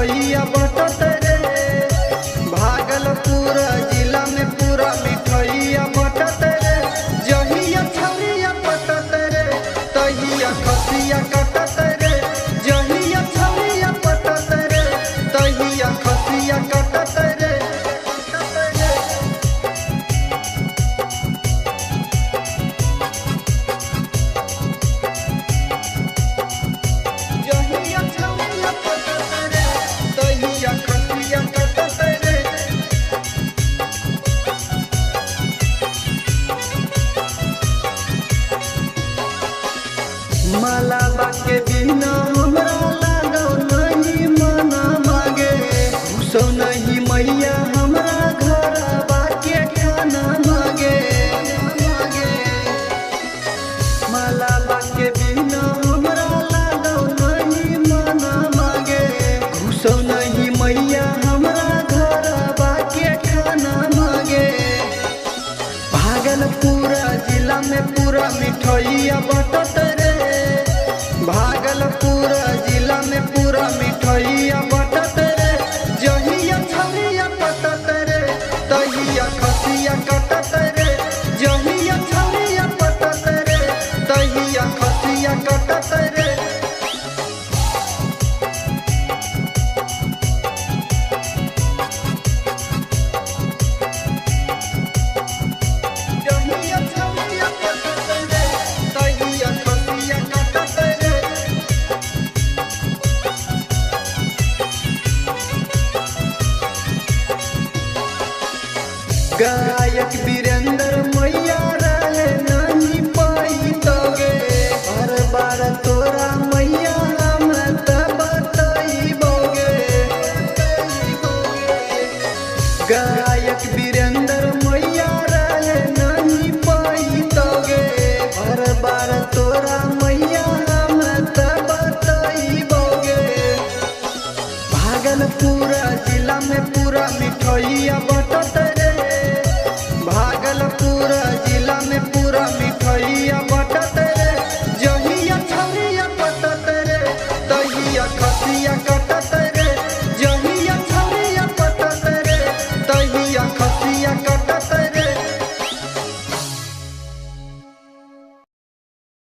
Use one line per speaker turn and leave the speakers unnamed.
मिठैया बटत रे। भागलपुर जिला में पूरा मिठैया बटत रे। जहिया छौरिया पटत रे तहिया खसिया कटत रे। जहिया छौरिया पटत रे तहिया खसिया कटत रे। जहिया छौरिया पटत रे तहिया खसिया कटत रे। मलाबा के बिना हमरा लागो नहीं मना मांगे। घुसो नहीं मैया हमरा घरबा के खाना मांगे। मलाबा के बिना हमरा लागो नहीं मना मांगे। घुसो नहीं मैया हमरा घरबा के खाना मांगे। भागलपुर जिला में पूरा मिठैया बटत रे। भागलपुर जिला में पूरा मिठैया बटत रे। जहिया छौरिया पटत रे तहिया खसिया कटत रे। जहिया छौरिया पटत रे तहिया खसिया कटत रे। जहिया छौरिया पटत रे तहिया खसिया कटत रे। गायक वीरेंद्र मैया रहे नहीं पैतोगे। हर बार तोरा मैया हम त बतैबोगे। गायक वीरेंद्र मैया रहे नहीं पैतोगे। हर बार तोरा मैया हम त बतैबोगे। भागलपुर जिला में पूरा मिठैया